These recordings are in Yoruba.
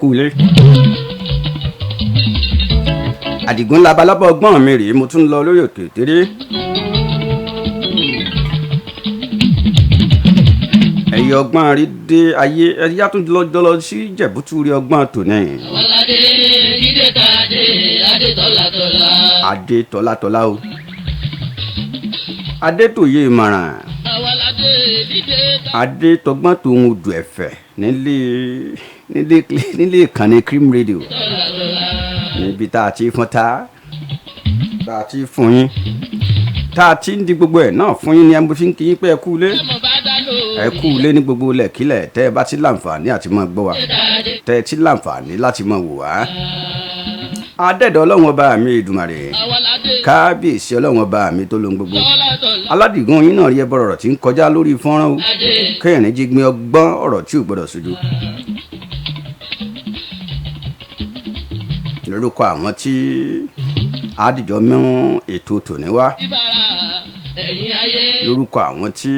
Kú ilé. Àdìgún labalábá ọgbọ́n mi rèé, mo tún lọ lórí òkè téré. Ẹ̀yẹ ọgbọ́n rí dé ayé ẹ̀yà tún lọ́jọ́ lọ sí Jẹ̀bútú rí ọgbọ́n tòní. Ọládé dídé tàdé adé tọ́látọ́lá. Adé tọ́látọ́lá o. Adé tòye ìmọ̀ràn. Àwàládé dídé Adé tọgbọ́n tòun odò ẹ̀fẹ̀ nílé nílé nílé ìkànnì Cream Radio tọ́látọ́lá. Níbi tá a ti fún tá a ti fún yín, tá a ti ń di gbogbo ẹ̀ náà fún yín ni mo fi ń kí yín pé ẹ kú ilé. Mo bá dá lò. Ẹ kú ilé ní gbogbo ilẹ̀kílẹ̀ tẹ́ ẹ bá ti láǹfààní àti máa gbọ́ wa, Tàdé tẹ́ ẹ ti láǹfààní láti máa wò wá. Adẹ́dọ̀ Ọlọ́run ọba mi Èdùmàrè, àwàládé kábíyèsí Ọlọ́run ọba mi tó lóhun gbogbo, tọ́látọ́lá. Aládìgún yín náà rí ẹ bọ̀rọ̀ tí ń kọjá lórí fọ́nrán o. Adé Kẹrin jígbin ọgbọ́n ọ̀rọ̀ tí ò gbọ́dọ̀ sojú lórúkọ àwọn tí àdìjọ mú ètò tòní wá, ìbára ẹ̀yìn ayé. Lórúkọ àwọn tí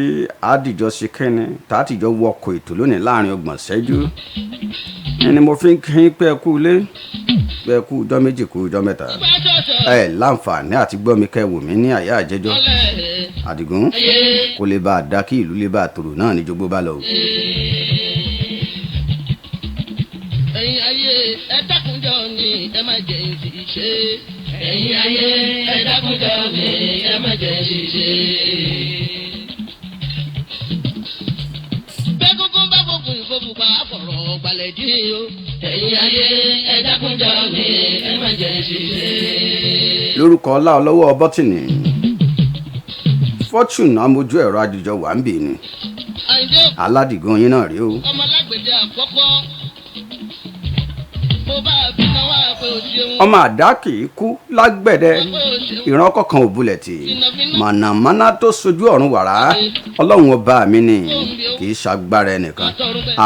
àdìjọ ṣe kẹ́ni tààtìjọ wọkọ̀ ètò lónìí láàrin 30 ṣẹ́jú ẹni mo fi ń kí yín pé ẹ kú ilé, pé ẹ kú ọjọ́ 2, kú ọjọ́ 3. Bá ṣọ̀ṣọ̀ Ẹ láǹfààní àti gbọ́ mi kẹ́ wò mí ní àyà àjẹjọ́. tọ́lẹ̀ Àdìgún ayé. kó lè bá a dá kí ìlú lè bá a tòrò náà ní jogbó bá lọ o. Ẹ̀yin ayé, ẹ dákunjọ mi, ẹ má jẹ́ ìṣiṣẹ́. Ẹ̀yin ayé, ẹ dákunjọ mi, ẹ má jẹ́ ìṣiṣẹ́. Bẹ́gúngún bá fòkùn ìfowópamọ́ àfọ̀rọ̀ gbalẹ̀ dí o. Ẹ̀yin ayé, ẹ dákunjọ mi, ẹ má jẹ́ ìṣiṣẹ́. Lórúkọ ọlá ọlọ́wọ́ bọ́tìnì Fortune amójú ẹ̀rọ adìjọ wà ń bì ní. Àyìndé. Aládìgún yín náà rí o. Ọmọ alágbède àkọ́kọ́, mo bá a bí náà wá pé o ṣeun. Ọmọ àdá kì í kú lágbẹ̀dẹ, Pé o ṣeun. Ìran ọkọ̀ kan ò bulẹ̀ tì, mọ̀nàmọ́ná tó sojú ọ̀run wàrà, Ọlọ́run ọba mi ni, kì í ṣagbára ẹnìkan.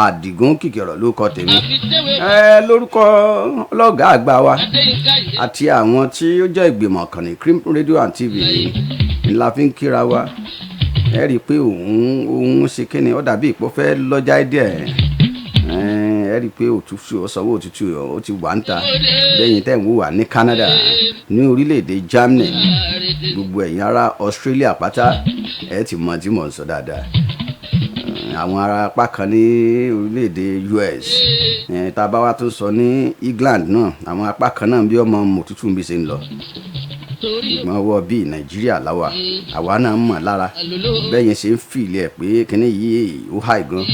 Àdìgún kìkìrọ̀ ló kọ tèmi. Àfi tẹ́wé. Ẹ lórúkọ ọlọ́gàá àgbà wa Adéyínká yìí. Àti àwọn tí ó jẹ́ ìgbìmọ̀ kànnì Cream Radio and TV ńlá fi ń kíra wa. Ẹ rí i pé òun ṣe kíni, ó dàbí ìpò fẹ́ lọ́jà díẹ̀. Ẹ rí i pé òtútù, ó sanwó òtútù, ó ti wà ń ta lẹ́yìn tẹ́ ń wò wá ní Canada, ní orílẹ̀-èdè Germany, gbogbo ẹ̀yin ará Australia pátá, ẹ ti mọ tí mò ń sọ dáadáa. Àwọn ará apá kan ní orílẹ̀-èdè US, tá a bá wá tún sọ ní England náà, àwọn apá kan náà bí ọmọ mòtútù ń bí ṣe ń lọ. Torí Ṣùgbọ́n ọwọ́ bíi Nàìjíríà láwà, àwa náà mọ̀ lára àlòló bẹ́yẹn ṣe ń fìlẹ̀ ẹ̀ pé kínní yìí ó háì gan.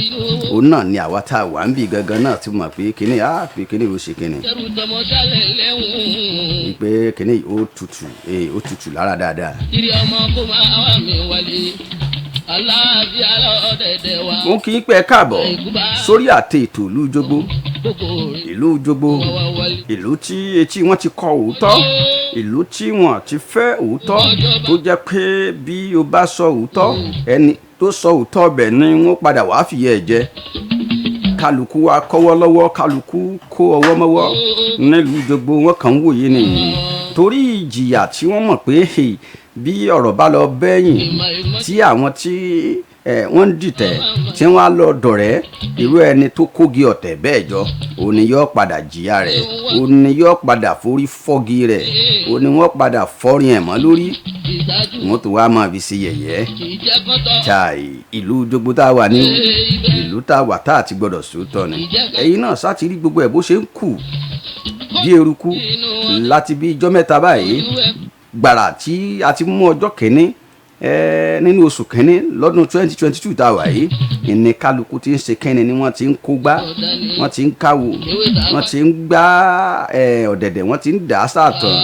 Òun náà ni àwa tá a wà ń bì gangan náà ti mọ̀ pé kínní á pé kínní ó ṣe kínní, tẹrù tọmọ sálẹ̀ lẹ́hùn. Pé kínní ó tutù, ó tutù lára dáadáa. Ìrì ọmọ kó máa wà mí wálé aláàfíà lọ́dẹ̀dẹ̀ wa. Mo kì í pẹ́ káàbọ̀ sórí àtẹ ètò ìlú Jogbo, Kókó rè ìlú Jogbo, wá wá wálé. Ìlú tí etí wọn ti kọ òótọ́, ìlú tí wọn ti fẹ́ òótọ́, tó jẹ́ pé bí o bá sọ òótọ́, ẹni tó sọ òótọ́ ọbẹ̀ ni wọ́n padà wàá fìyà ẹ̀ jẹ. Kálukú wa kọ́wọ́ lọ́wọ́, kálukú kó ọwọ́ mọ́wọ́ nílùú Jogbo. Wọn kàn ń wòye ni torí ìjìyà tí wọ́n mọ̀ pé hey, bí ọ̀rọ̀ bá lọ bẹ́yìn tí àwọn tí wọ́n ń dìtẹ̀ tí wọ́n á lọ dọ̀rẹ́, irú ẹni tó kógi ọ̀tẹ̀ bẹ́ẹ̀ jọ, òun ni yóò padà jìyà rẹ̀, òun ni yóò padà forí fọ́gi rẹ̀, òun ni wọ́n padà fọ́rin ẹ̀ mọ́ lórí. Ìdájú Wọ́n tó wá máa fi ṣe yẹ̀yẹ́. Kì í jẹ́ kọ́tọ̀. Chai, ìlú Jogbo tá a wà ní, ìlú tá a wà tá a ti gbọdọ̀ sòótọ́ ni. Ẹ̀yin náà sá ti rí gbogbo ẹ̀ bó ṣe ń kù bí eruku láti bí ijọ́ 3 báyìí, gbàrà tí a ti mú ọjọ́ 1 nínú oṣù 1 lọ́dún 2022 tá a wà yìí, ìní kálukú ti ń ṣe kẹ́ni ni wọ́n ti ń kó gbá, wọ́n ti ń káwò, wọ́n ti ń gbá ọ̀dẹ̀dẹ̀, wọ́n ti ń dà á sàtàn.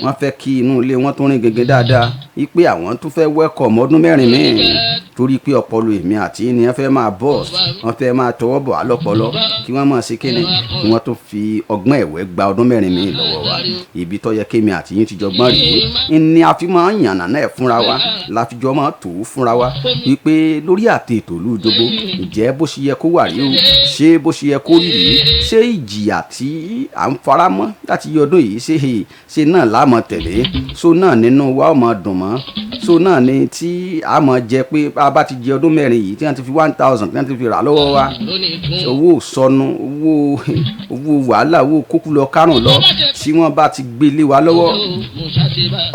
Wọ́n fẹ́ kí inú ilé wọn tó rìn gẹ́gẹ́ dáadáa wípé àwọn tó fẹ́ welcome ọdún 4 míì, torí pé ọpọlọ èmi àti ní wọ́n fẹ́ máa bọ́ọ̀sì, wọ́n fẹ́ máa tọwọ́ bọ̀ á lọ́pọlọ kí wọ́n máa ṣe kíni, kí wọ́n tó fi ọgbọ́n ẹ̀wẹ́ gba ọdún 4 míì lọ́wọ́ wa. Ibi tó yẹ kémi àti yín ti jọgbọ́n rèé ni a fi máa ń yànnà náà fúnra wa, la fi jọ máa tò ó fúnra wa wípé lórí àti ètò ìlú Jogbo. Jogbo, ǹjẹ́ bó ṣe yẹ kó wà rí o? Ṣé bó ṣe yẹ kó rí rí? Ṣé ìjìyà tí à ń faramọ́ láti yí ọdún yìí, ṣe náà láàmọ̀ tẹ̀lé so náà nínú wa ó máa dùn mọ́ so náà ni tí a máa jẹ pé a bá ti jẹ ọdún 4 yìí tí wọ́n ti fi 1000 tí wọ́n ti fi rà lọ́wọ́ wa, owó sọnù, owó wàhálà, owó kókú lọ kárùn lọ, tí wọ́n bá ti gbé lé wa lọ́wọ́,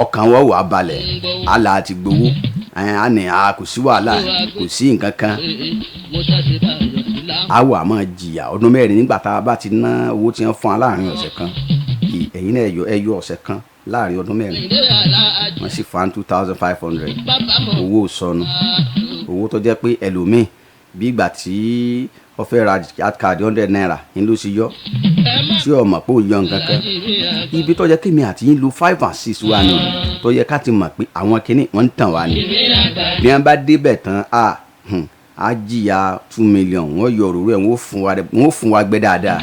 ọkàn wọn wà balẹ̀, àlà àti gbowó a ní a kò sí wàhálà, kò sí nǹkan kan. A wà máa jìyà ọdún 4 nígbà tá a bá ti ná owó tí wọ́n fún wa láàrin ọ̀sẹ̀ kan. Ẹ̀yin náà ẹ yọ ọ̀sẹ̀ kan láàrin ọdún 4, wọ́n sì fún 2500 owó sọnù, owó tó jẹ́ pé ẹlòmíì bí ìgbà tí ó fẹ́ ra card 100 naira ní ló ṣe yọ tí o mọ̀ pé ó yọ nǹkan kan. Ibi tó jẹ́ kémi àti yín lo 5 and 6 wa ni tó yẹ ká ti mọ̀ pé àwọn kinní wọ́n ń tàn wá ni. Bí wọ́n bá débẹ̀ tán, a jìyà 2 million, wọ́n yọ òróró ẹ̀, wọ́n fún wa gbẹ dáadáa.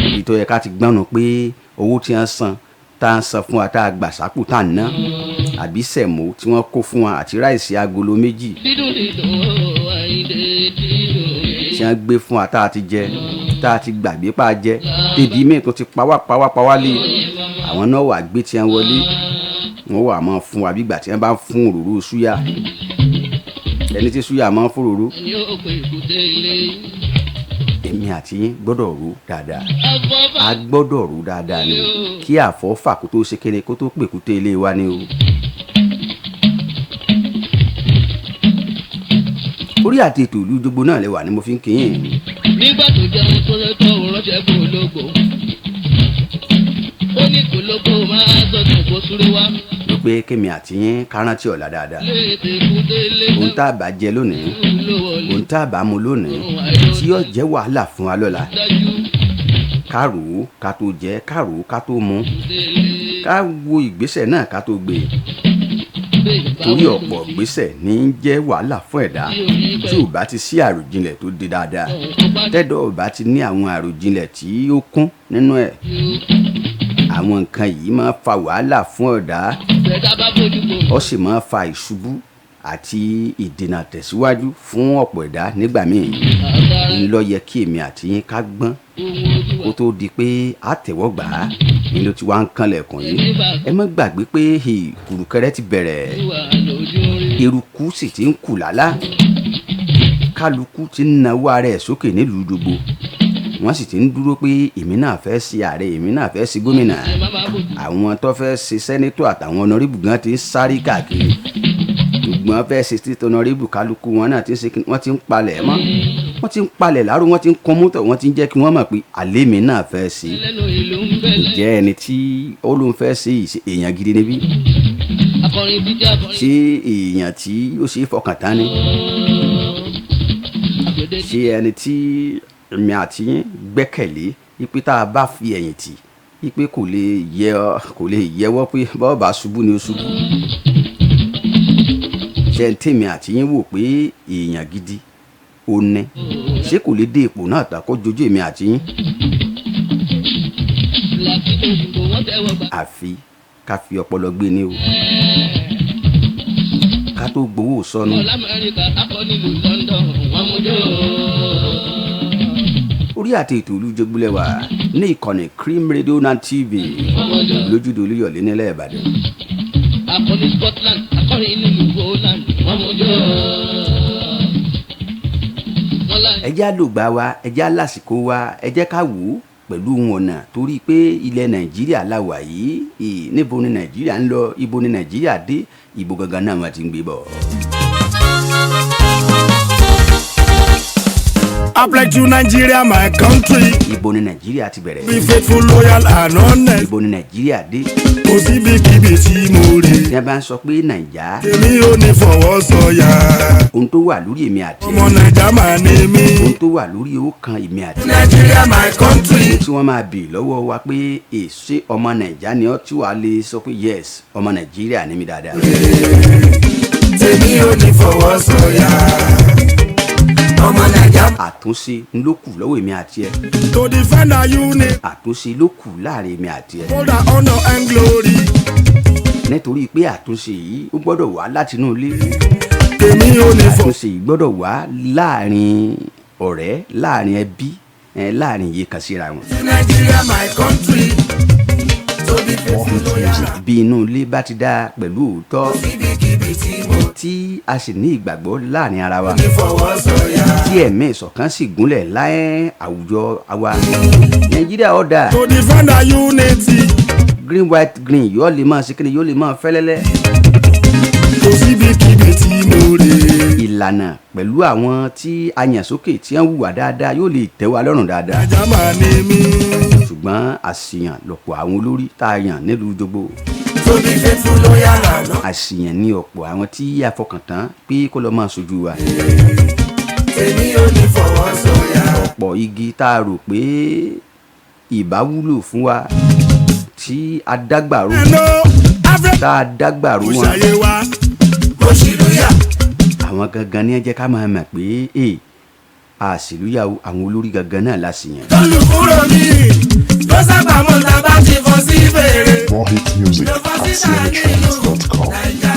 Ibi tó yẹ ká ti gbọ́nù pé owó tí wọ́n san tá a san fún wa tá a gbà sápò tá a ná, àbí sẹ̀mó tí wọ́n kó fún wa àti ráìsì agolo 2 tí wọ́n gbé fún wa tá a ti jẹ, tá a ti gbàgbé pa jẹ, tèdí míì tó ti pawá lé, àwọn náà wà gbé tí wọ́n wọlé, wọ́n wà máa fún wa bí ìgbà tí wọ́n bá ń fún òróró súyà, ẹni tí súyà máa ń fún òróró. Èmi àti yín gbọ́dọ̀ rò dáadáa, a gbọ́dọ̀ rò dáadáa ni kí àfọ́fà kó tó ṣe kéde kó tó pèkúté ilé wa ni o. Orí àti ètò ìlú Jogbo náà lè wà ní mo fi ń kí yín. Nígbà tó jẹun tó lọ tó ránṣẹ́ kó lógo, ó ní kó lógo máa sọ̀tún kó súré wá. Ló pé kémi àti yín ká rántí ọ̀la dáadáa. Ohun tá a bá jẹ lónìí, ohun tá a bá mu lónìí tí yóò jẹ́ wàhálà fún wa lọ́la, ká rò ó ká tó jẹ, ká rò ó ká tó mu, ká wo ìgbésẹ̀ náà ká tó gbé, torí ọ̀pọ̀ ìgbésẹ̀ ní í jẹ́ wàhálà fún ẹ̀dá tí ò bá ti sí àròjinlẹ̀ tó di dáadáa, tẹ́dọ̀ ò bá ti ní àwọn àròjinlẹ̀ tí ó kún nínú ẹ̀, àwọn nǹkan yìí máa fa wàhálà fún ẹ̀dá, ó sì máa fa ìṣubú àti ìdènà tẹ̀síwájú fún ọ̀pọ̀ ẹ̀dá nígbà míì. Ńlọ yẹ kí èmi àti yín ká gbọ́n kó tó di pé a tẹ̀wọ́ gbà á ní ló ti wá ń kanlẹ̀kùn yìí. Ẹ má gbàgbé pé kùrùkẹrẹ ti bẹ̀rẹ̀, eruku sì ti ń kù lálá, kálukú ti ń nawó ara ẹ̀ sókè nílùú Jogbo, wọ́n sì ti ń dúró pé èmi náà fẹ́ ṣe ààrẹ, èmi náà fẹ́ ṣe gómìnà, àwọn tó fẹ́ ṣe sẹ́nétọ̀ àtàwọn ọ̀nàrìbù gan ti ń sáré káàkiri, gbọ́n fẹ́ ṣe títí ọ̀nàrìbù kálukú wọn náà ti ń ṣe, wọ́n ti ń palẹ̀ mọ́, wọ́n ti ń palẹ̀ láàrú, wọ́n ti ń kún mọ́tò, wọ́n ti ń jẹ́ kí wọ́n mọ̀ pé àlẹ́ mi náà fẹ́ ṣe. Ǹjẹ́ ẹni tí ó ló ń fẹ́ ṣe èèyàn gidi níbí? Ṣé èèyàn tí ó ṣe é fọkàn tán ni? Ṣé ẹni tí èmi àti yín gbẹ́kẹ̀lé ipe tá a bá fi ẹ̀yìn tì ipe kò lè yẹwọ́ pé bọ́ọ̀ bá ṣubú ni ó ṣubú? Ṣé ẹni tèmi àti yín wò pé èèyàn gidi ó ní, ṣé kò lè dé ipò náà tán kó jojú èmi àti yín? Àfi ká fi ọpọlọ gbé ní o, ká tó gbowó sọnù. Orí àti ètò ìlú Jogbo lẹ́wà ní ìkànnì Cream Radio na TV lójúde Olúyọ̀lé nílẹ̀ Ìbàdàn. Akọni Scotland, akọni nílùú Holland, wọ́n mú jọ. Ẹ jẹ́ àlògbà wa, ẹ jẹ́ àlàsìkò wa, ẹ jẹ́ ká wò ó pẹ̀lú ohun ọ̀nà, torí pé ilẹ̀ Nàìjíríà la wà yìí. Níbo ni Nàìjíríà ń lọ, ibo ni Nàìjíríà dé, ibo gangan náà wọ́n ti ń gbé bọ̀. I pledge to Nigeria, my country. Ibo ni Nàìjíríà ti bẹ̀rẹ̀. Be faithful, loyal and honest. Ibo ni Nàìjíríà dé. Kò síbi kíbi tí mo rí. Ní a bá ń sọ pé Nàìjà. Èmi ò ní fọwọ́ sọ̀yà. Ohun tó wà lórí èmi àti. Ọmọ Nàìjà máa ní mí. Ohun tó wà lórí ọkàn èmi àti. Nigeria my country. Tí wọ́n máa bì lọ́wọ́ wa pé èsè ọmọ Nàìjà ni ọ́, tí wàá lè sọ pé yes, ọmọ Nàìjíríà ni mí dáadáa. Tèmi ò ní fọwọ́ sọ̀yà. Ọmọ Naija. Àtúnṣe ló kù lọ́wọ́ èmi àti ẹ. To defend our unity. Àtúnṣe ló kù láàrin èmi àti ẹ. For the honour and glory. Nítorí pé àtúnṣe yìí ó gbọ́dọ̀ wá látinú ilé. Tèmi ò ní fọ. Àtúnṣe yìí gbọ́dọ̀ wá láàrin ọ̀rẹ́, láàrin ẹbí, láàrin iye kan síra wọn. Nigeria my country. To be faithful, loyal. Bí inú ilé bá ti dáa pẹ̀lú òótọ́, Níbikíbi tí mo tí a sì ní ìgbàgbọ́ láàrin ara wa, ní fọwọ́ sọ̀yà. tí ẹ̀mí ìṣọ̀kan sì gúnlẹ̀ láẹ́ àwùjọ wa, Nàìjíríà ó dáa. To defend our unity. Green, white, green yóò lè máa ṣe kíni, yóò lè máa fẹ́lẹ́lẹ́. Kò síbikíbi tí mo rè. Ìlànà pẹ̀lú àwọn tí a yàn sókè tí wọ́n hùwà dáadáa yóò lè tẹ́ wa lọ́rùn dáadáa. Ajá máa ní mí. Ṣùgbọ́n àṣìyàn lọ̀pọ̀ àwọn olórí tá a yàn nílùú jogbo. To be faithful, loyal and Àṣìyàn ní ọ̀pọ̀ àwọn tí a fọkàn tán pé kó lọ́ máa ṣojú wa. Tèmi ò ní fọwọ́ sọ̀yà. Ọ̀pọ̀ igi tá a rò pé ìbá wúlò fún wa tí a dágbàrú Ẹnu Áfíríkà. tá a dágbàrú Kò wọn. ṣàyè wa. Kò ṣìlúyà. Àwọn gangan ní ẹ jẹ́ ká máa mọ̀ pé ee àṣìlúyàwó àwọn olórí gangan náà la sì yàn. Tọ́lù kúrò ní. Ló sábà mọ̀ tá a bá ti fọ́ sí fèrè. More hit music Ló fọ́ at síta nínú cntrends.com. Naija.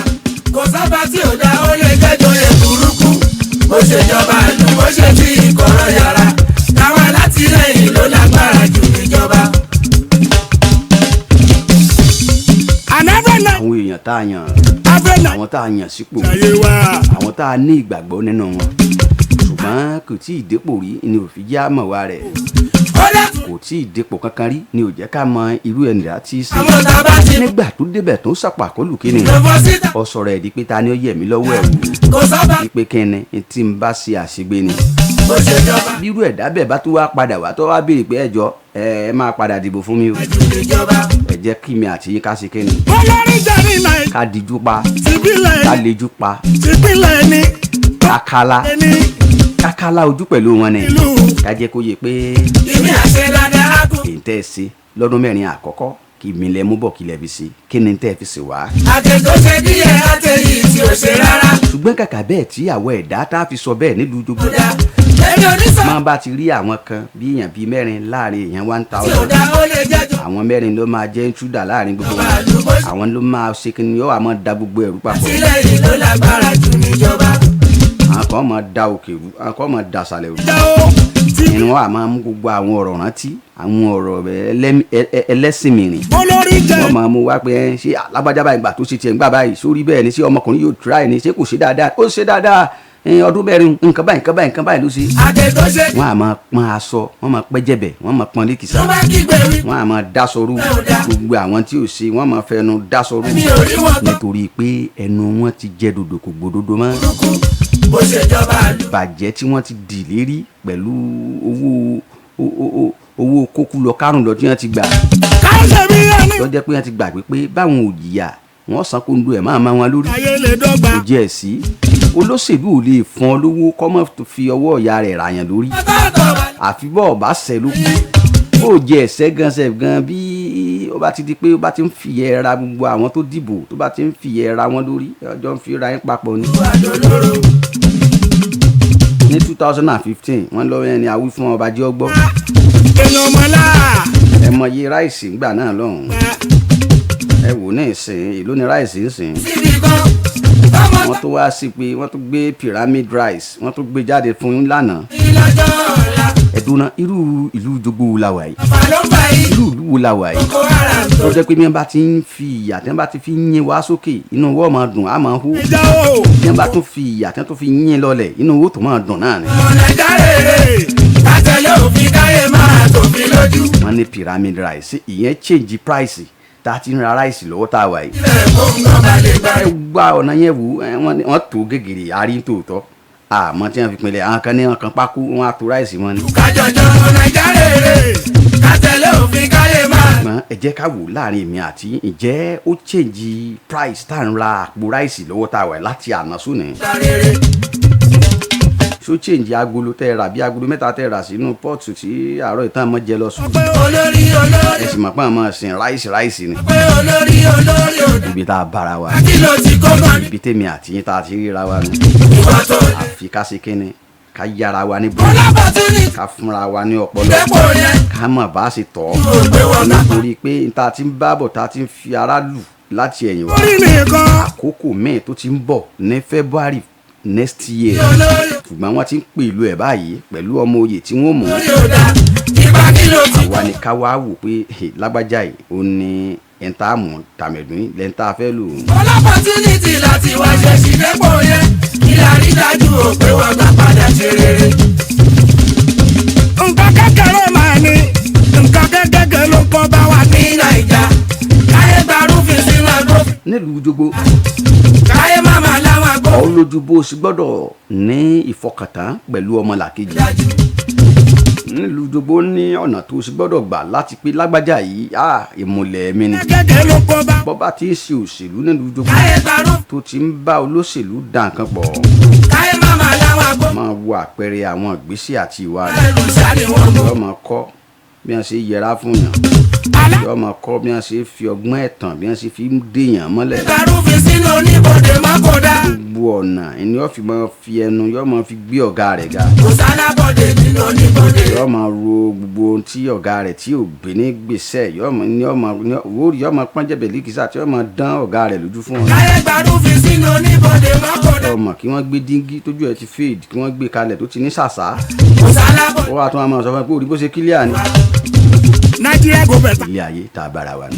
Kò sábà tí ò dá, ó lè jẹ́jọ́ yẹ burúkú. Bó ṣe jọba ìlú, bó ṣe ti ìkọ̀rọ̀ yàrá. Táwọn alátìlẹyìn ló lágbára jù níjọba. Àwọn èèyàn tá a yàn, àwọn tá a yàn sípò, àwọn tá a ní ìgbàgbọ́ nínú wọn, ṣùgbọ́n kò tí ì dépò rí ni ò fi já mọ̀ wá rẹ̀. Ó dẹ́kun. Kò tí ì dépò kankan rí ni ò jẹ́ ká mọ irú ẹnìyà tí í ṣe. Àwọn tá a bá ti Nígbà tó débẹ̀ tó sàpàkólù kíni, lọ fọ́ síta. ọ sọ̀rọ̀ ẹ̀ di pé ta ni ó yẹ̀ mí lọ́wọ́ ẹ̀ wò, Kò sábà. wípé kíni tí n bá ṣe àṣegbé ni. Bó ṣe jọba Bírú ẹ̀dá bẹ́ẹ̀ bá tún wá padà wá tó wá béèrè pé ẹjọ́ ẹ máa padà dìbò fún mi o, jù níjọba. ẹ jẹ́ kí mi àti yín ká ṣe kíni, Olórí jẹ́ ní Nàìjíríà. ká dijú pa, Tìbílẹ̀ ká lejú pa, tìpínlẹ̀ ní. ká kálá, Ní ká kálá ojú pẹ̀lú wọn ni, ìlú. ká jẹ́ kó yé pé Ìmí àṣẹ dáadáa kù. èyí tẹ́ ẹ ṣe lọ́dún 4 àkọ́kọ́, kí mi lẹ mú bọ̀, kí lẹ fi ṣe, kí ni tẹ́ ẹ fi ṣe wá. Àtẹ tó ṣe díẹ̀, àtẹ yìí tí ò ṣe rárá. Ṣùgbọ́n kàkà bẹ́ẹ̀ tí àwọn ẹ̀dá tá a fi sọ bẹ́ẹ̀ nílùú jogbo, Kódà èmi ò ní sọ. máa bá ti rí àwọn kan bí èèyàn bíi mẹ́rin láàrin èèyàn one Tí ò thousand dá, ó lè jẹ́jọ́. àwọn mẹ́rin ló máa jẹ́ intruder láàrin gbogbo Ìjọba wọn. àdúgbò. Àwọn ló máa ṣe kí ni, yóò wá máa da gbogbo ẹ̀rú papọ̀. Àtìlẹ́yìn ló lágbára jù níjọba. Àwọn kan máa da òkè rú, àwọn kan máa da sàlẹ̀ rú. Inú wa máa mú gbogbo àwọn ọ̀rọ̀ rántí, àwọn ọ̀rọ̀ ẹlẹ́sìn mìíràn. Olórí jẹ́. Wọ́n máa mú wá pé ẹ ṣé alágbájá báyìí gbà tó ṣe tiẹ̀ ń gbà báyìí sórí bẹ́ẹ̀ ni, ṣé ọmọkùnrin yóò try ni, ṣé kò ṣe dáadáa? Ó ṣe dáadáa, ọdún 4, nǹkan báyìí, nǹkan báyìí, nǹkan báyìí ló ṣe. Àtẹ tó ṣe. Wọ́n á máa pọ́n aṣọ, wọ́n máa pẹ́ jẹ̀bẹ̀, wọ́n máa pọ́n lékìsà. Tó bá kígbe wí. Wọ́n á máa dáṣọ rú gbogbo àwọn tí ò ṣe, wọ́n máa fẹnu dáṣọ rú, Mi ò rí wọn gbọ́. nítorí pé ẹnu wọn ti jẹ́ dòdò, kò gbódòdó mọ́. Burúkú bó ṣe jọba àlù. Bàjẹ́ tí wọ́n ti dì lérí pẹ̀lú owó owó kókú lọ kárùn lọ tí wọ́n ti gbà, Káṣẹ́ mi ẹni. tó jẹ́ pé wọ́n ti gbàgbé pé báwọn ò jìyà, wọ́n san kóńdó ẹ̀ máa máa wọn lórí. Ayé lè dọ́gba. Kò jẹ́ ẹ̀ sí olóṣèlú ò lè fún ọ lówó kọ́mọ́ fi ọwọ́ ìyá rẹ̀ ràyàn lórí, Tọ́tọ̀ wà. àfi bọ́ ọ̀bá sẹ̀ ló kù. Ó jẹ ẹ̀sẹ̀ gan sẹ̀ gan, bí ó bá ti di pé ó bá ti ń fìyẹ́ ra gbogbo àwọn tó dìbò, tó bá ti ń fìyẹ́ ra wọn lórí, ọjọ́ ń fi ra yín papọ̀ ni. Àdólóró. Ní 2015, wọ́n lọ ẹni àwí fún ọba jẹ́ ọgbọ́. Èèyàn mọ́lá. Ẹ mọye ráìsì ńgbà náà lọ́hùn-ún, ẹ wò ní ìsìn, èló ni ráìsì ń sìn? Síbi kan. Tọmọ Wọ́n tún wá sí pé wọ́n tún gbé pyramid rice, wọ́n tún gbé jáde fún yín lánàá. Ìlọ́jọ́ ọ̀la. Ẹ̀dùnà, irú ìlú jogbo wo la wà yìí? Ọ̀fà ló ń fa yìí. Irú ìlú wo la wà yìí Boko Haram tó. tó jẹ́ pé bí wọ́n bá ti ń fi ìyà tí wọ́n bá ti fi ń yín wá sókè, inú wọ́n máa dùn, á máa hó? Ìjà o. Bí wọ́n bá tún fi ìyà tí wọ́n tún fi yín lọlẹ̀, inú owó tó máa dùn náà ni. Ọmọ Nàìjíríà rere. Kátẹ́lẹ̀ òfin káyé máa tòfin lójú. Wọ́n ní pyramid rice, ìyẹn change price tá a ti ń ra ráìsì lọ́wọ́ tá a wà yìí. Ilẹ̀ kó ń gbọ́n balẹ̀ gbà. Ẹ gba ọ̀nà yẹn wò ẹ, wọ́n tó gègèrè àárín tòótọ́, àmọ́ tí wọ́n fi pinlẹ̀ àwọn kan ní wọn kan pákó, wọn á tó ráìsì wọn ni. Kájọjọ ọmọ Nàìjíríà rere. Kátẹ́lẹ̀ òfin káyé máa. Ṣùgbọ́n ẹ jẹ́ ká wò láàrin èmi àti ǹjẹ́ ó change price tá à ń ra àpò ráìsì lọ́wọ́ tá a wà yìí láti àná sóní? Gbà rere. Ṣó change agolo tẹ́ ẹ rà, bí agolo mẹ́ta tẹ́ ẹ rà sínú pọ́ọ̀tù tí àárọ̀ ìtàn mọ́ jẹ lọ sùn? Pé olórí olórí. Ẹ sì mọ̀ pé àwọn máa sin ráìsì, ráìsì ni. Pé olórí olórí ò dá. Ibi tá a bára wa, Kí ló ti kó mọ́ mi? ibi tèmi àti yín tá a ti ríra wa nù. Ìwọ tó lè. Àfi ká ṣe kínni, ká yára wa ní bó, Ọlọ́pàá ká fúnra wa ní ọpọlọ, dépò yẹn. ká mọ̀ bá a ṣe tọ̀ Kò gbé wọn ọ́, náà. nítorí pé n ta ti ń bá bọ̀, ta ti ń fi ara lù láti ẹ̀yìn wá. Orí nìkan. Àkókò míì tó ti ń bọ̀ ní February next year, Olórí ṣùgbọ́n wọ́n ti ń pè ìlú ẹ̀ báyìí pẹ̀lú ọmọ oyè tí wọ́n mú. Olórí ò dá ipa kí ló ti. Àwa ni ká wá wò pé, "Hey, lágbájá yìí ó ní ẹ̀ńtà mú tàmẹ̀dún lẹ́ńtà fẹ́ lò ó." Ọlọ́pọ̀tínìtì láti wá ṣe ṣìdẹ́pọ̀ yẹn kí la rí dájú ò pé wọ́n gbà padà ṣe rere. Nǹkan kékeré máa ní nǹkan kékeré ló kọ́ bá wa ní Nàìjà káyé gbarúfin sínú agbófin Nílùú Jogbo, káyé máma láwọn agbófin ọ lójú bó o sì gbọ́dọ̀ ní ìfọkàntán pẹ̀lú ọmọlàkejì dájú. Nílùú Jogbo, ní ọ̀nà tó o sì gbọ́dọ̀ gbà láti pé lágbájá yìí, á ìmùlẹ̀ mi ni. Kékeré ló kọ́ bá Bọ́ bá ti ń ṣe òṣèlú nílùú Jogbo, káyé gbarúfin tó ti ń bá olóṣèlú dà nǹkan pọ̀, káyé máma láwọn agbófin máa wo àpẹẹrẹ àwọn ìgbésẹ̀ àti ìwà rẹ̀. ẹrù sáré wọn mú. Yóò máa kọ́ bí wọ́n ṣe yẹra fún yàn, yóò máa kọ́ bí wọ́n ṣe fi ọgbọ́n ẹ̀tàn, bí wọ́n ṣe fi ń dèèyàn mọ́lẹ̀. Gbarúfin sínú oníbodè mọ́kòdá. Gbogbo ọ̀nà ni yóò fi máa fi ẹnu, yóò máa fi gbé ọ̀gá rẹ̀ ga. Kò sálábọ̀dé nínú oníbodè. Yóò máa ro gbogbo ohun tí ọ̀gá rẹ̀ tí ò gbé ní gbèsè, yóò máa ní yóò máa ní yóò máa pọ́n jẹ̀bẹ̀ líkìsà tí yóò máa dán ọ̀gá rẹ̀ lójú fún wọn. Káyé gbarúfin sínú oníbodè mọ́kòdá. Ọmọ kí wọ́n gbé díngí tójú ẹ̀ ti fade, kí wọ́n gbé kalẹ̀ tó ti ní ṣàṣà, Kò sálábọ̀dé. ó wá tún wá máa sọ fún ẹ pé òrí bó ṣe kílíà ni. Nàìjíríà go better. Ilé ayé tá a bára wa ni.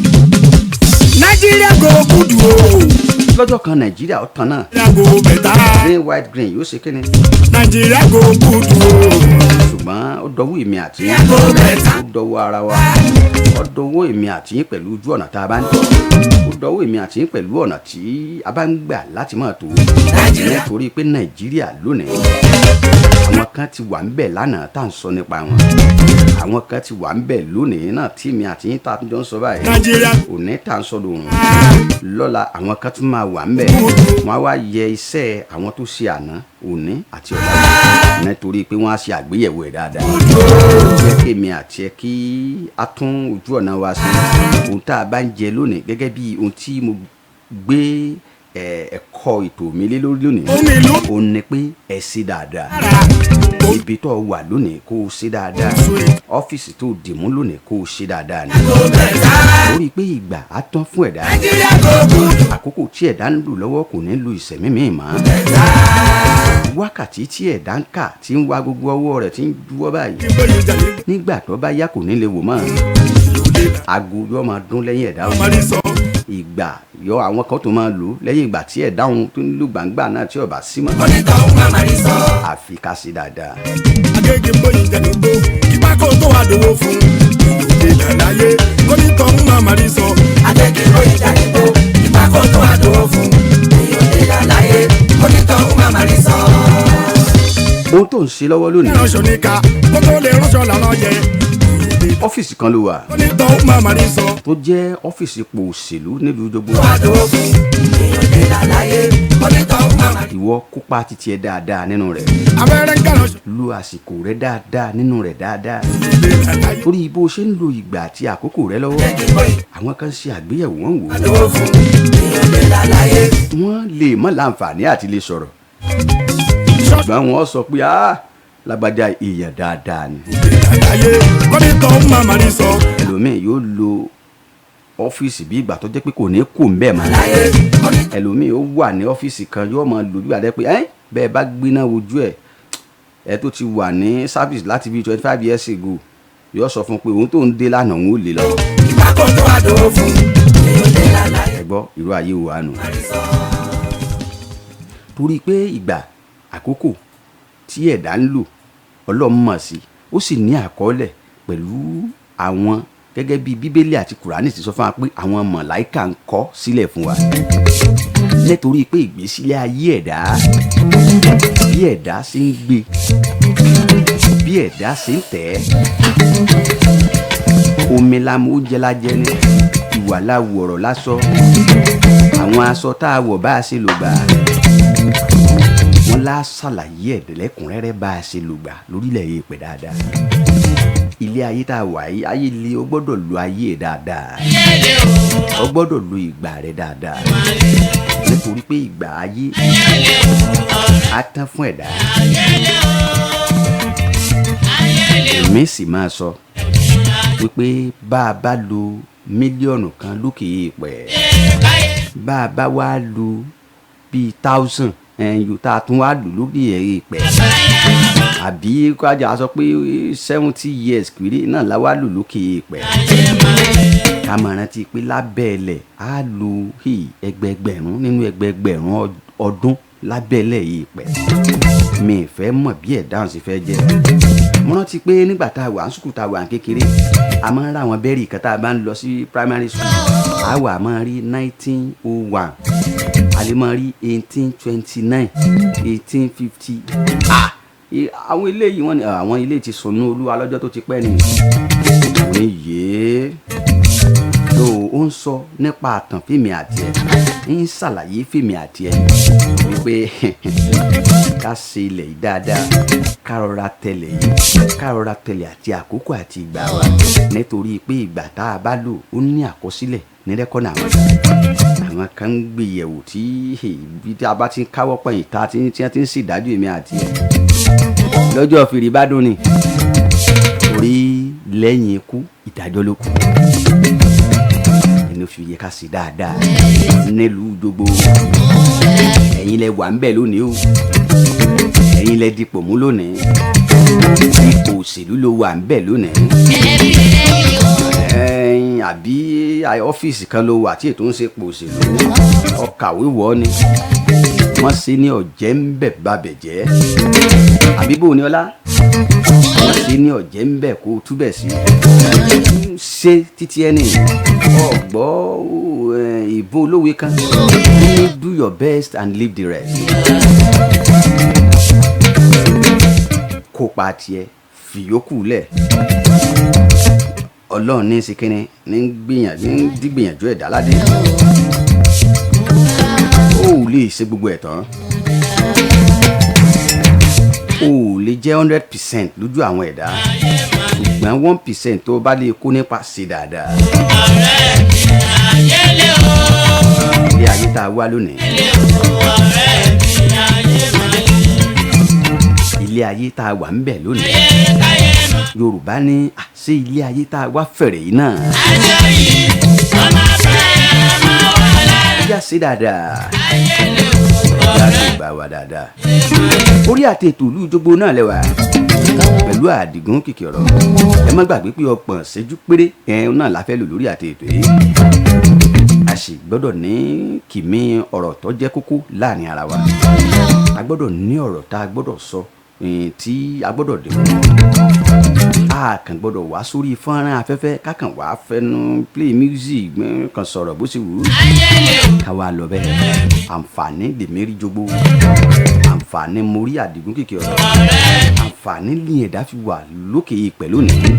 Nàìjíríà go good o. Lọ́jọ́ kan, Nàìjíríà ó tán náà. Nàìjíríà go better. Green, white, green yóò ṣe kíni. Nàìjíríà go good o. Ṣùgbọ́n ó dọwọ́ èmi àti yín, Go better. ó dọwọ́ ara wa, ó dọwọ́ èmi àti yín pẹ̀lú ojú ọ̀nà tá a bá ń tọ̀, ó dọwọ́ èmi àti yín pẹ̀lú ọ̀nà tí a bá ń gbà láti máa tó. Nàìjíríà. Nítorí pé Nàìjíríà lónìí, àwọn kan ti wà ń bẹ̀ lánàá tá à ń sọ nípa wọn, àwọn kan ti wà ń bẹ̀ lónìí náà tí èmi àti yín tá a tún jọ ń sọ báyìí. Nàìjíríà. Òní tá à ń sọ lòrùn, lọ́la àwọn kan tún máa wà ń bẹ̀, wọ́n á wá yẹ iṣẹ́ àwọn tó ṣe àná, òní àti ọ̀la, nítorí pé wọ́n á ṣe àgbéyẹ̀wò ẹ̀ dáadáa. Jẹ́ kí èmi àti ẹ kí a tún ojú ọ̀nà wa ṣe. Ohun tá a bá ń jẹ lónìí, gẹ́gẹ́ bí ohun tí mo gbé ẹ̀kọ́ ètò mi lé lórí lónìí, Omi ìlú. òun ni pé ẹ ṣe dáadáa. Ibi tó wà lónìí, kó o ṣe dáadáa. Ọ́fíìsì tó dìmú lónìí, kó o ṣe dáadáa ni, Go better. torí pé ìgbà á tán fún ẹ̀dá. Nàìjíríà go good. Àkókò tí ẹ̀dá ń lò lọ́wọ́ kò ní lo ìsẹ̀mí míì mọ́. Wákàtí tí ẹ̀dá ń kà, tí ń wá gbogbo ọwọ́ rẹ̀ tí ń juwọ́ báyìí, nígbà tó bá yá, kò ní lè wò mọ́. Aago yóò máa dún lẹ́yìn ẹ̀dá o. Ìgbà yọ àwọn kan tó máa lò lẹ́yìn ìgbà tí ẹ̀dá òun tó ń lò gbàǹgbà náà tí ó bá sí mọ́. Onítọ̀hún máa ma rí sọ. Àfi ká ṣe dáadáa. Agége bóyin jẹnugbó ìpákó tó wà dòwó fún ìlú ìdàláyé onítọ̀hún máa ma rí sọ. Agége bóyin jẹnugbó ìpákó tó wà dòwó fún ìlú ìdàláyé onítọ̀hún máa ma rí sọ. Ohun tó ń ṣe lọ́wọ́ lónìí, Ránṣọ níka kó tó lè ránṣọ làwọn jẹ. ọ́fíìsì kan ló wà Onítọ̀hún máa ma rí sọ. tó jẹ́ ọ́fíìsì ipò òṣèlú nílùú Jogbo. Wà dòwó fún ìlú ìdàláyé onítọ̀hún máa ma rí. Ìwọ kópa títí ẹ dáadáa nínú rẹ̀. Abẹ́rẹ́ ń kàránṣọ Lo àsìkò rẹ dáadáa nínú rẹ̀ dáadáa, ìlú ìdàláyé. torí bó o ṣe ń lo ìgbà àti àkókò rẹ lọ́wọ́, àwọn kan ṣe àgbéyẹ̀wò, wọn wò ó, Dòwó fún ìlú ìdàláyé. wọ́n lè mọ̀ láǹfààní àti lè sọ̀rọ̀, ṣùgbọ́n wọ́n sọ pé, "Ah, lágbájá èèyàn dáadáa ni." Ìdàláyé onítọ̀hún máa ma rí sọ. Ẹlòmíì yóò lo ọ́fíìsì bí ìgbà tó jẹ́ pé kò ní kù ń bẹ̀ mọ́. Ẹlòmíì ó wà ní ọ́fíìsì kan, yóò máa lò bí ìgbà tó jẹ́ pé ẹ́ bẹ́ẹ̀ bá gbiná wojú ẹ̀, ẹ tó ti wà ní service láti bíi 25 years ago, yóò sọ fún un pé òun tó ń dé lánàá, òun ò lè lọ. Ìpákó tó wà dòwó fún ìlú ìdàláyé. Ẹ gbọ́, irú ayé wo wà nù? Torí pé ìgbà àkókò tí ẹ̀dá ń lò, Ọlọ́run mọ̀ sí, ó sì ní àkọọ́lẹ̀ pẹ̀lú àwọn, gẹ́gẹ́ bí Bíbélì àti Kùránì ti sọ fún wa pé àwọn mọ̀láìkà ń kọ sílẹ̀ fún wa, nítorí pé ìgbésílẹ̀ ayé ẹ̀dá, bí ẹ̀dá ṣe ń gbé, bí ẹ̀dá ṣe ń tẹ̀ ẹ́, omi la mu, oúnjẹ la jẹ ní, ìwà la wù, ọ̀rọ̀ lásọ, àwọn aṣọ tá a wọ̀, bá a ṣe lò gbà, wọ́n lá ṣàlàyé ẹ̀dẹ̀lẹ́kùnrẹ́rẹ́ bá a ṣe lò gbà lórílẹ̀ èèpẹ̀ dáadáa. Ilé ayé tá a wà yìí, ayé le, o gbọ́dọ̀ lo ayé ẹ̀ dáadáa, o gbọ́dọ̀ lo ìgbà rẹ̀ dáadáa, nítorí pé ìgbà ayé á tán fún ẹ̀dá. Èmi sì máa sọ wípé bá a bá lo 1 mílíọ̀nù lókè èèpẹ̀, bá a bá wá lo bíi thousand. Ẹ̀yìn tá a tún wá lò lórí ìpẹ́, àbí kájà sọ pé 70 years péré náà la wá lò lókè ìpẹ́, ká máa rántí pé lábẹ́ẹ̀lẹ̀ á lo ẹgbẹẹgbẹ̀rún nínú ẹgbẹẹgbẹ̀rún ọdún lábẹ́ẹ̀lẹ̀ yìí pẹ́. Mi ì fẹ́ mọ̀ bí ẹ̀dáhùn sì fẹ́ jẹ́. Mo rántí pé nígbà tá a wà ní sùkúl, tá a wà ní kékeré, a máa ń ra àwọn bẹ́ẹ̀rì kan tá a bá ń lọ sí primary school. A wà máa rí 1901, a lè máa rí 1829, 1850. Ah, àwọn eléyìí, wọ́n ní àwọn ilé ti sùn ní Olúwa lọ́jọ́ tó ti pẹ́ ni. Mo ní yéé tó ó ń sọ nípa àtàn fèmí àti ẹ, ń ṣàlàyé fèmí àti ẹ wípé ká ṣe ilẹ̀ yìí dáadáa, ká rọra tẹlẹ̀ yìí, ká rọra tẹlẹ̀ àti àkókò àti ìgbà wa, nítorí pé ìgbà tá a bá lò ó ní àkọsílẹ̀ ní rẹ́kọ̀nà. Àwọn kan ń gbìyẹ̀wò tí ibi tí a bá ti ń káwọ́ pẹ̀yìn tá a ti ń tí wọ́n ti ń ṣèdájọ́ èmi àti ẹ̀ lọ́jọ́ fìrí bá dùn ni, torí lẹ́yìn ikú, ìdájọ́ ló kù. Ẹni fi yẹ ká ṣe dáadáa nílùú gbogbo. Ẹ̀yin lẹ wà ń bẹ̀ lónìí o, ẹ̀yin lẹ dipò mú lónìí, ipò òṣèlú ló wà ń bẹ̀ lónìí. Ẹ̀yin àbí ọ́fíìsì kan ló wà tí ètò ń ṣe pò òṣèlú, ọkàwé wọ́ ni wọ́n ṣe ní ọ̀jẹ̀ ń bẹ̀ babẹ̀ jẹ́, àbí bò ní ọlá wọ́n ṣe ní ọ̀jẹ̀ ń bẹ̀ kó o túbẹ̀ sí ṣe títí ẹni ọgbọ́. Ìbò olówe kan ní, "Do your best and leave the rest." Kópa tiẹ̀, fìyókù lẹ̀. Ọlọ́run ní sí kínní ní gbìyànjú, ní dígbìyànjú ẹ̀dá ládé. Ó ò lè ṣe gbogbo ẹ̀ tán, o ò lè jẹ́ 100% lójú àwọn ẹ̀dá, ṣùgbọ́n 1% tó bá lè kó nípa, ṣe dáadáa. Ilé ayé tá a wá lónìí, ilé ayé tá a wà ń bẹ̀ lónìí, Yorùbá ní ṣé ilé ayé tá a wá fẹ̀rẹ̀ yìí náà, ẹjá ṣe dáadáa, ẹjá ṣe gbà wá dáadáa. Orí àti ètò ìlú Ìjọgbó náà lẹ́wà pẹ̀lú Àdìgún kìkì ọ̀rọ̀. Ẹ má gbàgbé pé 30 ṣẹ́jú péré ẹ̀ náà la fẹ́ lò lórí àti ètò yìí. A sì gbọ́dọ̀ ní kìmí ọ̀rọ̀ tó jẹ́ kókó láàrin ara wa. A gbọ́dọ̀ ní ọ̀rọ̀ tá a gbọ́dọ̀ sọ tí a gbọ́dọ̀ dé. A kàn gbọ́dọ̀ wá sórí fọ́nrán afẹ́fẹ́, ká kàn wá fẹnu play music, kàn sọ̀rọ̀ bó ṣe wù ú, ká wá lọ bẹ́ẹ̀. Àǹfààní lèmi rí jogbo, àǹfààní mo rí Àdìgún kìkì ọ̀rọ̀, àǹfààní ní ẹ̀dá fi wà lókè ìpẹ́ lónìí,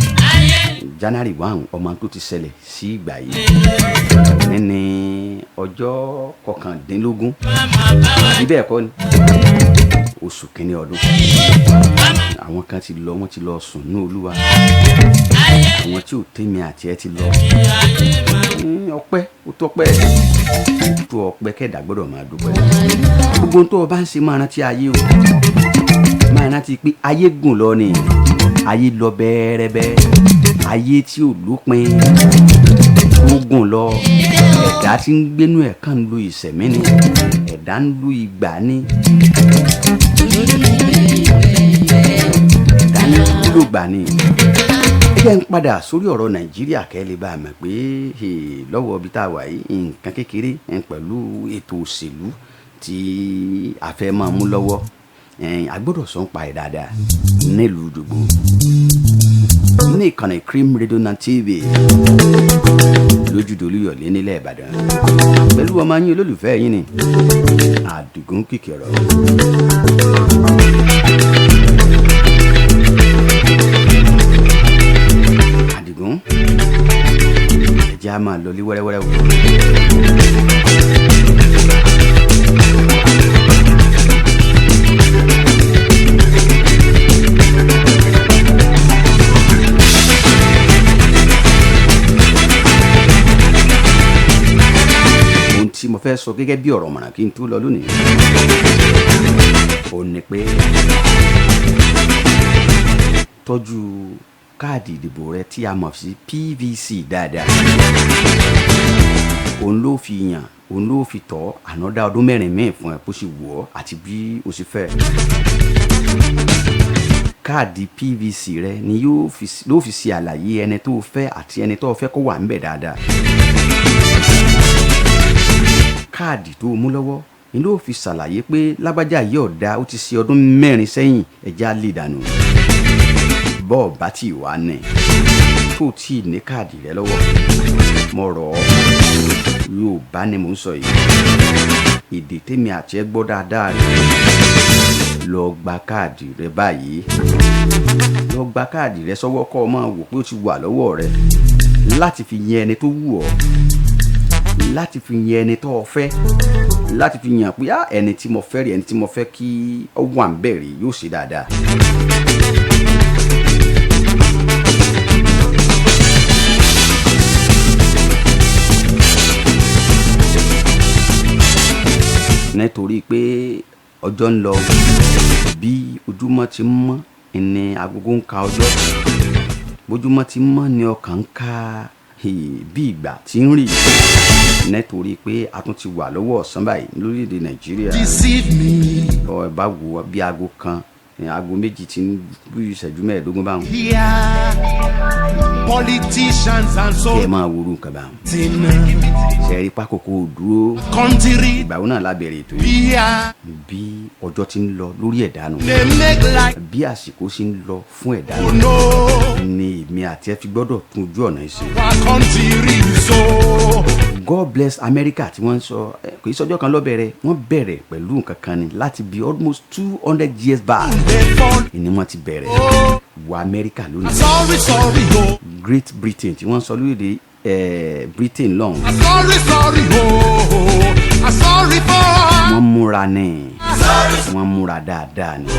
January 1. Ọmọ tó ti ṣẹlẹ̀ sí ìgbà yìí níní ọjọ́ 19, bí bẹ́ẹ̀ kọ́ ni, oṣù kínní ọdún. Àwọn kan ti lọ, wọ́n ti lọ sùn ní Olúwa. Àwọn tí ò tẹ́mi àti ẹ ti lọ. Ọpẹ́ ó tọ́pẹ́ tó ọpẹ́ kẹ́dà gbọ́dọ̀ máa dúpẹ́. Gbogbo ohun tó o bá ń ṣe, máa rántí ayé o, máa rántí pé ayé gùn lọ ni, ayé lọ bẹ́ẹ̀rẹ́bẹ́, ayé tí ò lópin, ó gùn lọ. Ẹ̀dá tí ń gbénú ẹ̀ kàn ń lo ìṣẹ̀mí ni, ẹ̀dá ń lo ìgbà ni, ẹ̀dá ń lògbà ni. Ẹ jẹ́ ń padà sórí ọ̀rọ̀ Nàìjíríà, kẹ́ lè bá a mọ̀ pé lọ́wọ́ ibi tá a wà yìí, nǹkan kékeré pẹ̀lú ètò òṣèlú tí a fẹ́ máa mú lọ́wọ́, a gbọ́dọ̀ sọ ń pa ẹ̀ dáadáa nílùú Ìjọ̀gbò ní ìkànnì Cream Radio na TV lójúdò Olúyọ̀lé nílẹ̀ Ìbàdàn, pẹ̀lú ọmọ yín olólùfẹ́ yín ni, Àdìgún kìkì ọ̀rọ̀. Àdìgún, ẹ jẹ́ á máa lọ lé wẹ́rẹ́wẹ́rẹ́ o. Ohun tí mo fẹ́ sọ gẹ́gẹ́ bí ọ̀rọ̀ mọ̀ràn kí n tó lọ lónìí, ó ní pé tọ́jú káàdì ìdìbò rẹ tí a mọ̀ sí PVC dáadáa. Òun ló fi yàn, òun ló fi tọ́ ànádá ọdún 4 míì fún ẹ bó ṣe wù ọ́ àti bí o ṣe fẹ́. Káàdì PVC rẹ ni yóò fi ló fi ṣe àlàyé ẹni tó fẹ́ àti ẹni tó fẹ́ kó wà ńbẹ̀ dáadáa. Káàdì tó mú lọ́wọ́ ni ló fi ṣàlàyé pé lágbájá yìí ọ̀dà, ó ti ṣe ọdún 4 sẹ́yìn, ẹja lè dànù. Bọ́ọ̀ bá tì wá ní tó tí ì ní káàdì rẹ lọ́wọ́, mo rọ̀ ọ́, Yorùbá ni mò ń sọ yìí, èdè tèmi àti ẹ gbọ́ dáadáa rẹ, lọ gba káàdì rẹ báyìí. Lọ gba káàdì rẹ sọ́wọ́, kọ́ ọ máa wò pé ó ti wà lọ́wọ́ rẹ láti fi yan ẹni tó wù ọ́, láti fi yan ẹni tó o fẹ́, láti fi yàn pé ẹni tí mo fẹ́ rí, ẹni tí mo fẹ́ kí ó wà ń bẹ̀ rí, yóò ṣe dáadáa. Nítorí pé ọjọ́ ń lọ, bí ojúmọ́ ti ń mọ́ ni agogo ń ka ọjọ́, bójúmọ́ ti ń mọ́ ni ọkàn ń ka bí ìgbà tí ń rì, nítorí pé a tún ti wà lọ́wọ́ ọ̀sán báyìí lórílẹ̀‐èdè Nàìjíríà. Deceive me. Ọ bá wo bí aago 1, aago 2 ti ń bí ìṣẹ́jú 15 báwọn. Here, politicians and so. Kí ẹ máa wúru nǹkan báwọn. Ṣe rí pákòkò dúró. Country. Ìgbà wo náà la bẹ̀rẹ̀ ètò yìí? Here. Bí ọjọ́ ti ń lọ lórí ẹ̀dá nù. They make like. Bí àsìkò ṣe ń lọ fún ẹ̀dá nù. Oh no. Ni èmi àti ẹ fi gbọ́dọ̀ tún ojú ọ̀nà yìí ṣe. Our country so. God bless America tí wọ́n ń sọ, kò í sọjọ́ kan ló bẹ̀rẹ̀. Wọ́n bẹ̀rẹ̀ pẹ̀lú nǹkan kan ni láti bí almost 200 years back They fall. ni wọ́n ti bẹ̀rẹ̀. Oh. Wọ America lónìí. Sorry, sorry, oh. Great Britain tí wọ́n ń sọ lórílẹ̀ Britain lọ́hùn. Sorry, sorry, oh. Sorry for. Wọ́n múra ní, wọ́n múra dáadáa ni.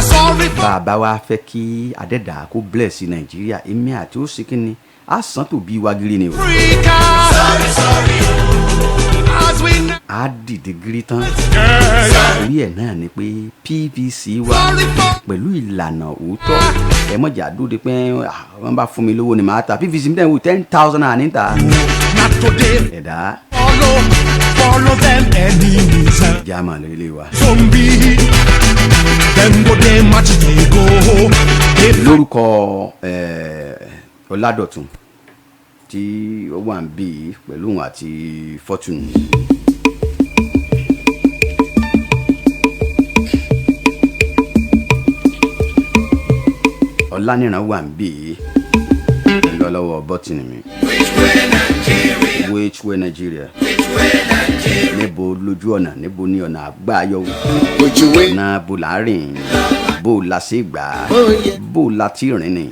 Sorry for. Bá a bá wa fẹ́ kí adẹ́dàá kó bless Nàìjíríà, èmi àti ó ṣe kí ni a sàn tó bí wagiri ni o. Africa. Sorry, sorry, oh. As we now. A dìde gírí tán. Yeah. Orí ẹ̀ náà ni pé PVC wa Sorry for. pẹ̀lú ìlànà òótọ́. Ẹ mọ̀jà dúró pé wọ́n bá fún mi lówó ni màá ta PVC mi, dẹ́n wò 10,000 àní ta. Not today. Ẹ̀dá. Follow, follow them enemies. Ìjà máa lọ ilé wa. Zombie. Them go they match they go. They Lórúkọ Ọládọ̀tun tí ó wà ń bí pẹ̀lú òun àti Fortune. Ọláníran wà ń bí lọ́lọ́wọ́ bọ́tìnì mi. Which way Nigeria? Níbo lójú ọ̀nà? Níbo ní ọ̀nà àgbáyọ? Ọ̀nà bó la rìn? Bó la ṣe gbà? Bó la ti rìn ni?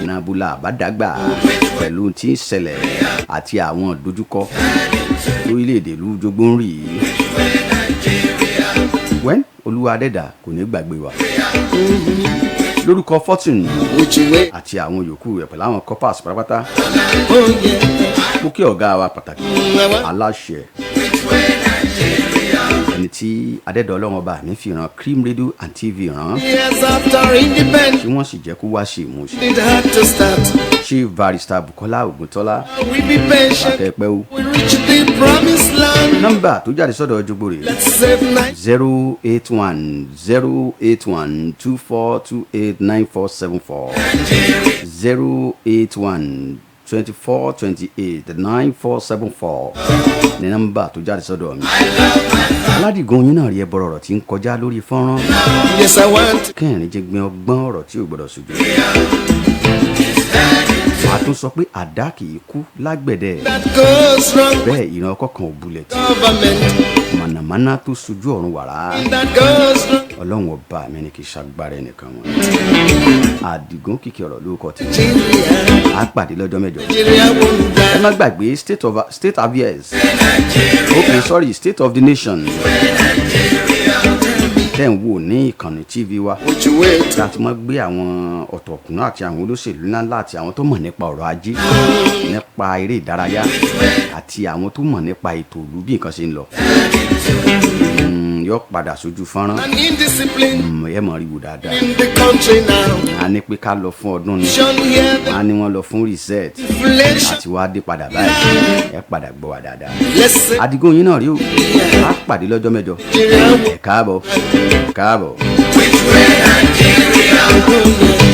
Ọ̀nà bó la àbádàgbà pẹ̀lú tí ń ṣẹlẹ̀ àti àwọn dojúkọ lórílẹ̀‐èdè ìlú Jogbo ń rì í. Wẹ́n Olúwa Adẹ́dà kò ní gbàgbé wa. Lórúkọ Fortune àti àwọn yòókù rẹ̀ pẹ̀lú àwọn corpers pátápátá, mo kí ọ̀gá wa pàtàkì, aláṣẹ, ẹni tí adẹ́dọ̀ Ọlọ́run ọba mi fi ràn Cream Radio and TV ràn, Years after independence, tí wọ́n sì jẹ́ kó wá ṣe ìmúṣẹ, it had to start. Chief Barrister Bukola Oguntola. We be patient. Àtẹ̀pẹ́ o. We reach the promised land. Nọ́mbà tó jáde sọ́dọ̀ Ojúgbò rèé: Let's save Nigeria. 081 081 2428 9474, 081 2428 9474 ní nọ́mbà tó jáde sọ́dọ̀ mi. Aládìgún yín náà rí ẹbọrọ ọ̀rọ̀ tí ń kọjá lórí fọ́nrán. Yes, I want. Kẹrin jẹgbin ọgbọ́n ọ̀rọ̀ tí ò gbọ́dọ̀ sojú. A tún sọ pé àdá kì í kú lágbẹ̀dẹ. That goes wrong with Bẹ́ẹ̀ ìran ọkọ̀ kan ò bulẹ̀ tí government. mànàmáná tó sojú ọ̀run wàrà. That goes wrong. Ọlọ́run ọba mi ni, kì í ṣàgbára ẹnìkan wọn. Àdìgún kìkì ọ̀rọ̀ lórúkọ tí Nigeria, a pàdé lọ́jọ́ mẹ́jọ. Nigeria won't Ẹ die. má gbàgbé state affairs, okay, sorry, state of the nation tẹ́ ń wò ní ìkànnì TV wa, Would you wait? tá a ti máa gbé àwọn ọ̀tọ̀kùnrin àti àwọn olóṣèlú ńláńlá àti àwọn tó mọ̀ nípa ọ̀rọ̀ ajé, nípa eré ìdárayá àti àwọn tó mọ̀ nípa ètò ìlú, bí nǹkan ṣe ń lọ. Yóò padà sójú fọ́nrán. And indiscipline Ẹ mọ̀ rí wò dáadáa. in the country now. A ní pé ká lọ fún ọdún ni. Shown here the A ní wọ́n lọ fún reset. inflation. Àti wá dé padà báyìí, ẹ padà gbọ́ wa dáadáa. Let's say Adigun yín náà rí o, a pàdé lọ́jọ́ mẹ́jọ. Nigeria. Ẹ káàbọ̀, ẹ káàbọ̀. Which way Nigeria?